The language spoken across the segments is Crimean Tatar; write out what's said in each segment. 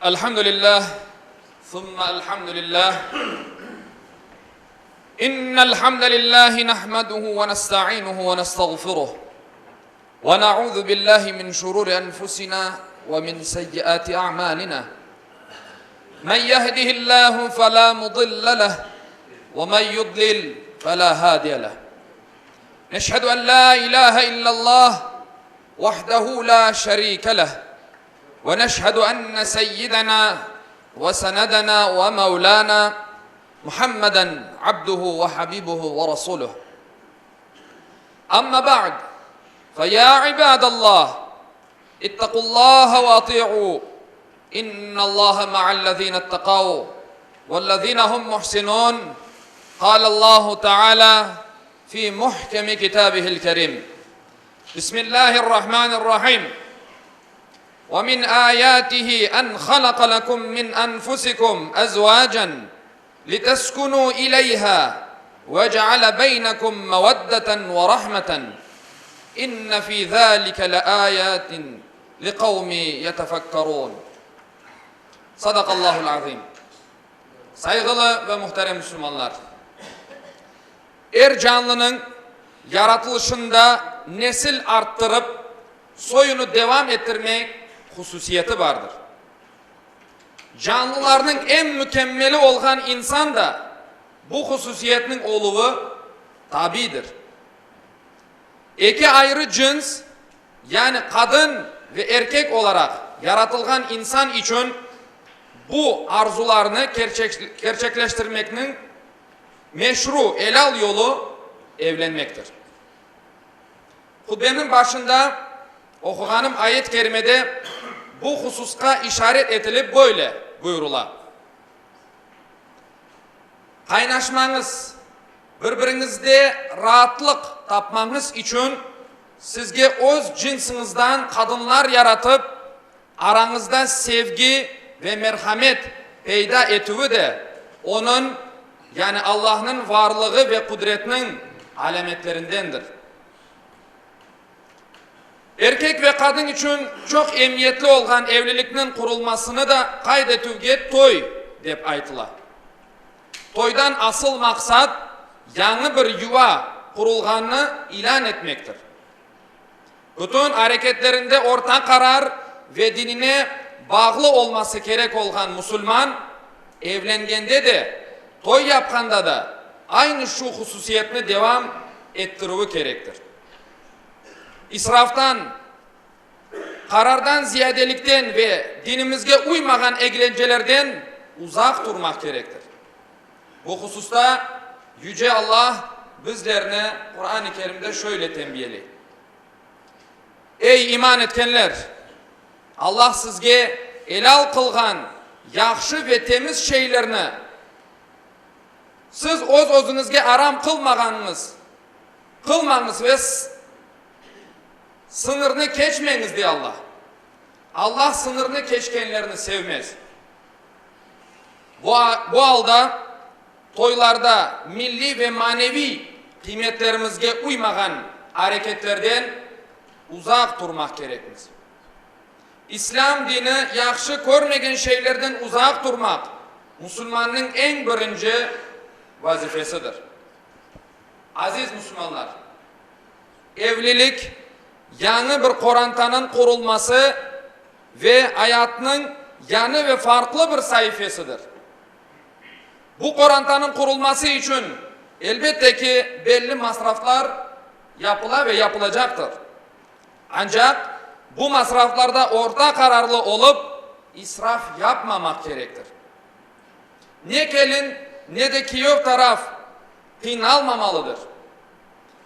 الحمد لله ثم الحمد لله إن الحمد لله نحمده ونستعينه ونستغفره ونعوذ بالله من شرور أنفسنا ومن سيئات أعمالنا من يهده الله فلا مضل له ومن يضلل فلا هادي له نشهد أن لا إله إلا الله وحده لا شريك له ونشهد أن سيدنا وسندنا ومولانا محمدا عبده وحبيبه ورسوله أما بعد فيا عباد الله اتقوا الله واطيعوا إن الله مع الذين اتقوا والذين هم محسنون قال الله تعالى في محكم كتابه الكريم بسم الله الرحمن الرحيم ومن آياته أن خلق لكم من أنفسكم أزواجا لتسكنوا إليها وجعل بينكم مودة ورحمة إن في ذلك لآيات لقوم يتفكرون صدق الله العظيم Sayğılı ve muhterem müslümanlar! Er canlınıñ yaratılışında nesil arttırıp, soyunı devam ettirmek hususiyeti bardır. Canlılarnıñ eñ mükemmeli olğan insan da bu hususiyetniñ oluvı tabiiydir. Eki ayrı cıns, yani qadın ve erkek olaraq yaratılğan insan içün bu arzularnı kerçekleştirmekniñ meşru, elâl yolu evlenmektir. Hutbemniñ başında oquğanım ayet-i kerimede bu hususqa işaret etilip böyle buyurıla, Qaynaşmañız, bir-biriñizde raatlıq tapmañız içün sizge öz cınsıñızdan qadınlar yaratıp, arañızda sevgi ve merhamet peyda etüvi de Onıñ, yani Allahnıñ varlığı ve qudretiniñ alâmetlerindendir. Erkek ve qadın içün çoq emiyetli olğan evlilikniñ qurulmasını da qayd etüvge toy dep aytıla. Toydan asıl maqsat, yañı bir yuva qurulğanını ilân etmektir. Bütün areketlerinde orta qarar ve dinine bağlı olması kerek olğan musulman, evlengende de, toy yapqanda da aynı şu hususiyetni devam ettirüvi kerektir. İsraftan, qarardan ziyadelikten ve dinimizge uymağan eglencelerden uzaq turmaq kerektir. Bu hususta Yüce Allah bizlerni Quran-ı Kerimde şöyle tenbiyeley, Ey, iman etkenler! Allah sizge elâl qılğan yahşı ve temiz şeylerni siz öz-özüñizge aram qılmağanıñız, qılmañız ve sıñırnı keçmeñiz, dey Allah. Allah sıñırnı keçkenlerni sevmez. Bu, bu alda toylarda milliy ve maneviy qıymetlerimizge uymağan areketlerden uzaq turmaq kerekmiz. İslâm dini yahşı körmegen şeylerden uzaq turmaq musulmannıñ eñ birinci vazifesidir. Aziz musulmanlar! Evlilik, yañı bir qorantanıñ qurulması ve ayatnıñ yañı ve farqlı bir saifesidir. Bu qorantanıñ qurulması içün, elbette ki, belli masraflar yapıla ve yapılacaqtır. Ancaq bu masraflarda orta qararlı olıp, israf yapmamaq kerektir. Ne kelin, ne de kiyöv taraf qıynalmamalıdır.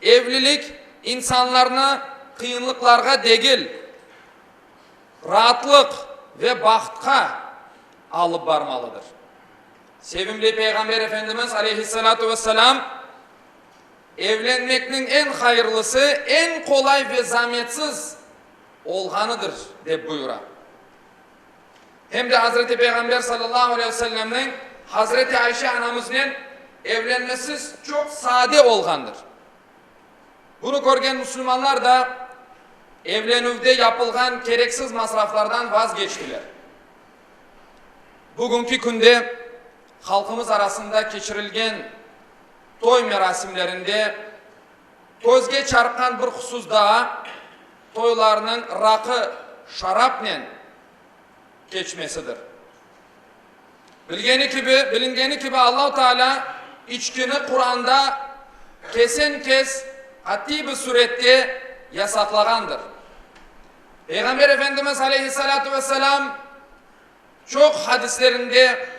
Evlilik insanlarnı qıyınlıqlarğa degil, raatlıq ve bahtqa alıp barmalıdır. Sevimli Peyğamber Efendimiz aleyhissalâtu vesselâm, Evlenmekniñ eñ hayırlısı, eñ qolay ve zametsiz olğanıdır, dep buyura. Hem de Hazreti Peyğamber sallallahu aleyhi ve sellemniñ Hazreti Ayşe anamıznen evlenmesi çoq sade olğandır. Bunı körgen musulmanlar da evlenüvde yapılğan kereksiz masraflardan vazgeçtiler. Bugünki künde halqımız arasında keçirilgen toy merasimlerinde közge çarpqan bir husus daa, toylarnıñ raqı, şarapnen keçmesidir. Bilgeni kibi, bilingeni kibi Allahu Teala içkini Quranda kesen-kes, qatiy bir sürette yasaqlağandır. Peyğamber Efendimiz aleyhissalâtu vesselâm çoq hadislerinde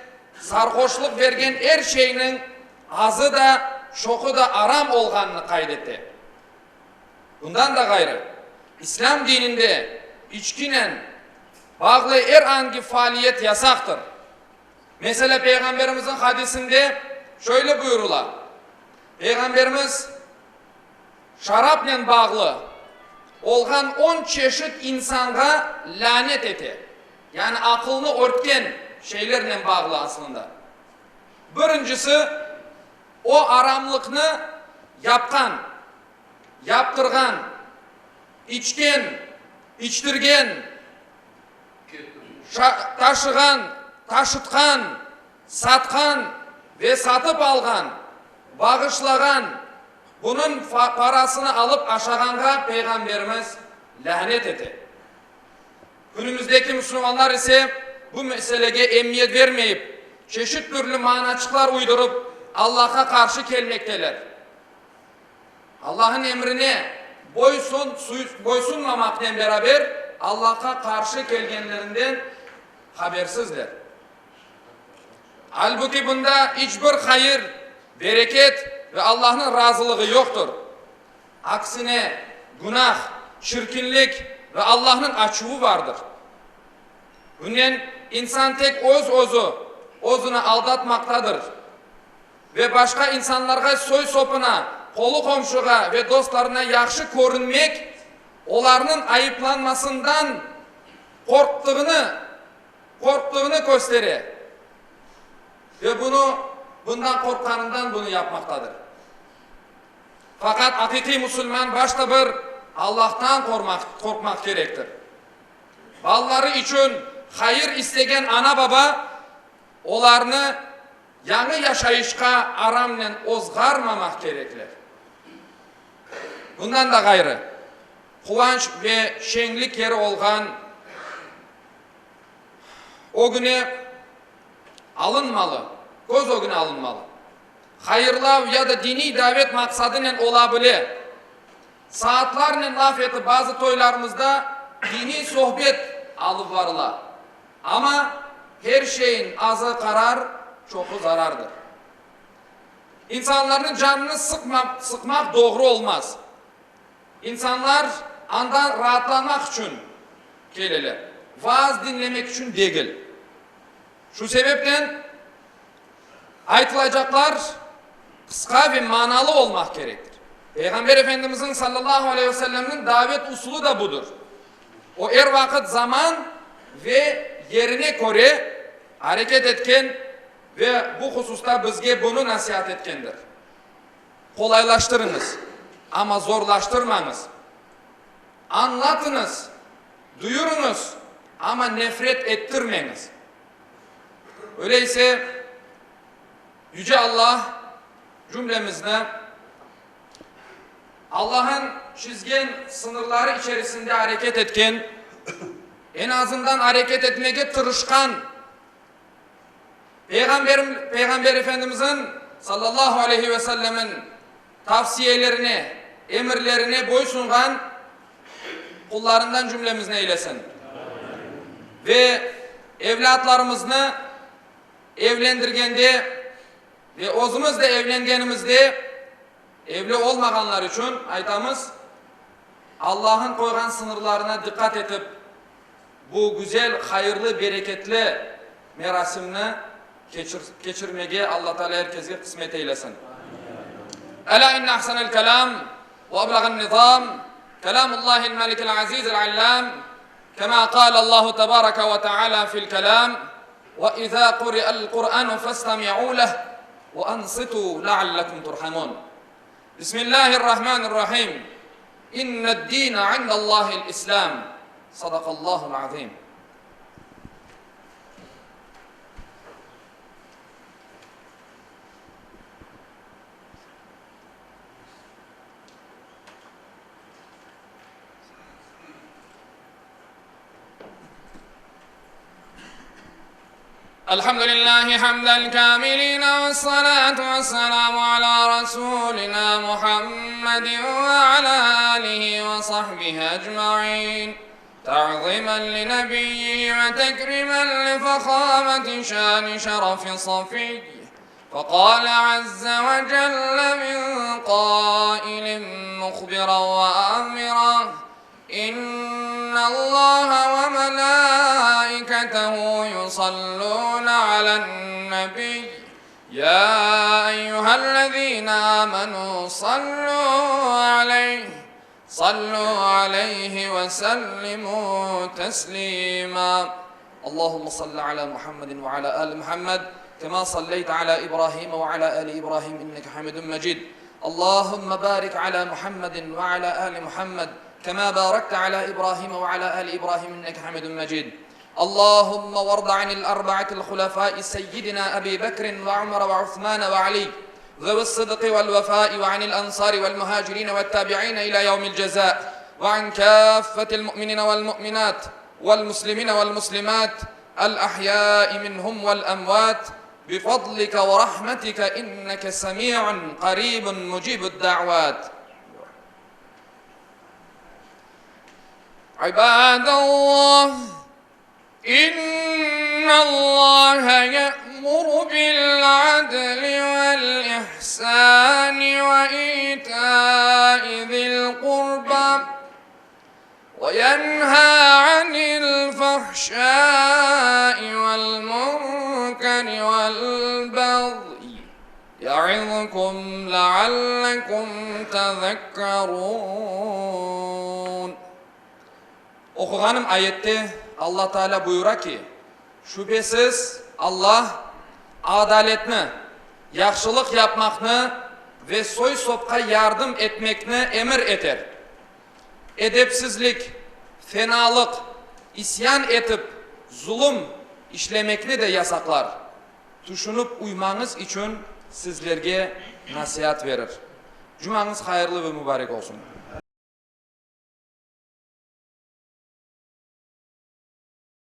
sarhoşlıq bergen er şeyniñ azı da, çoqu da aram olğanını qayd ete. Bundan da ğayrı, İslâm dininde içkinen bağlı er angi faaliyet yasaqtır. Meselâ, Peyğamberimizniñ hadisinde şöyle buyurıla, Peyğamberimiz şarapnen bağlı olğan on çeşit insanğa lânet ete, yani aqılnı örtken şeylernen bağlı aslında. Birincisi, o aramlıqnı yapqan, yaptırğan, içken, içtirgen, taşığan, taşıtqan, satqan ve satıp alğan, bağışlağan, bunıñ parasını alıp aşağanğa Peyğamberimiz lânet ete. Künümizdeki müslümanlar ise bu meselege emiyet vermeyip, çeşit türlü manaçıqlar uydurıp, Allahqa qarşı kelmekteler. Allah'ın emrine boysun, boysunmamaqnen beraber Allahqa qarşı kelgenlerinden habersizler. Albuki bunda iç bir hayır, bereket ve Allahnıñ razılığı yoqtur. Aksine, günah, çirkinlik ve Allahnıñ açuvı vardır. Bunen insan tek öz-özü, özüni aldatmaqtadır ve başqa insanlarğa, soy-sopuna, qolu-qomşuğa ve dostlarına yahşı körünmek, olarnıñ ayıplanmasından qorqtığını, qorqtığını köstere ve bunı, bundan qorqqanından bunı yapmaqtadır. Faqat aqiqiy musulman başta bir Allahtan qorqmaq kerektir. Balaları içün hayır istegen ana-baba olarnı yañı yaşayışqa aramnen ozğarmamaq kerekler. Bundan da ğayrı, quvanç ve şeñlik yeri olğan ögüne alınmalı, köz ögüne alınmalı. Hayırlav ya da diniy davet maqsadınen ola bile. Saatlarnen laf etip bazı toylarımızda diniy sohbet alıp varıla. Amma her şeyin azı qarar, çoqu zarardır. İnsanlarnıñ canını sıqmaq doğru olmaz. İnsanlar anda raatlanmaq içün keleler, vaaz diñlemek içün degil. Şu sebepten aytılacaqlar qısqa ve manalı olmaq kerektir. Peyğamber Efendimizniñ sallallahu aleyhi ve sellemniñ davet usulı da budır. O er vaqıt zaman ve yerine köre areket etken ve bu hususta bizge bunı nasiat etkendir. Qolaylaştırıñız, amma zorlaştırmañız. Añlatıñız, duyurıñız, amma nefret ettirmeñiz. Öyleyse, Yüce Allah cümlemizni Allah'ın çizgen sıñırları içerisinde areket etken, eñ azından areket etmege tırışqan Peyğamberim, Peyğamber Efendimizin, sallallahu aleyhi ve sellemin, tavsiyelerine, emirlerine boysunğan qullarından cümlemizni eylesin. Ve evlâtlarımıznı evlendirgende ve özümiz de evlengenimizde evli olmağanlar içün aytamız, Allah'ın qoyğan sıñırlarına diqqat etip, Bu güzel, hayırlı, bereketli merasimni keçirmege Alla Teala er kesge qısmet eylesin. Elâ inne ahsenel kelâm ve eblağen nizâm kelâmullâhil melikil azîzil allâm kemâ kâlellâhu tebâreke ve teâlâ fil kelâm ve izâ kuri'el Kur'ânu festemi'û leh ve ansitû leallekum turhamûn. Bismillâhirrahmânirrahîm. İnned-dîne indellâhil İslâm. Sadaqallâhul azîm. Elhamdülillahi hamdel kâmilîne vessalâtu vesselâmu alâ rasûlinâ Muhammedin ve alâ âlihi ve sahbihi ecmaîn. Ta'zîmen li nebiyyihi ve tekrîmen li fehâmeti şâni şerefi safiyyi. Feqâle azze ve celle min qâilin muhbiran ve âmiran, İnnallâhe ve melâiketehu yusallûne alen-nebiy, yâ eyyühellezîne âmenû sallû aleyh, sallû aleyhi ve sellimû teslîmâ. Allahümme salli alâ Muhammedin ve alâ âli Muhammed, kemâ salleyte alâ İbrahîme ve alâ âli İbrahîm inneke hamidun mecîd. Allahümme barik alâ Muhammedin ve alâ âli Muhammed, kemâ bârekte alâ İbrahîme ve alâ âli İbrahîm inneke hamidun mecîd. Allahümme varda anil arba'atil hulefâi seyyidinâ Ebî Bekrin ve Umere ve Usmâne ve Alî zevi's-sıdqi vel-vefâi ve anil ensâri vel-muhâcirîne ve't-tâbi'îne ilâ yevmil cezâ ve an kâffetil mu'minîne vel-mu'minât vel-muslimîne vel-muslimât el-ahyâi minhum vel-emvât bifadlike ve rahmetike inneke semî'un qarîbun mucîbud-da'vât. İbâdallah, İnnallâhe ye'muru bil-adli vel-ihsâni ve îtâi zil-qurbâ ve yenhâ anil-fahşâi vel-munkeri vel-bagyi Ya'izukum leallekum tezekkerûn. Oquğanım ayette Alla Teala buyura ki, Şübhesiz, Alla adaletni, yahşılıq yapmaqnı ve soy-sopqa yardım etmekni emir eter. Edepsizlik, fenalıq, isyan etip zulum işlemekni de yasaqlar. Tüşünip uymañız içün sizlerge nasiat verir. Cumañız hayırlı ve mübarek olsun!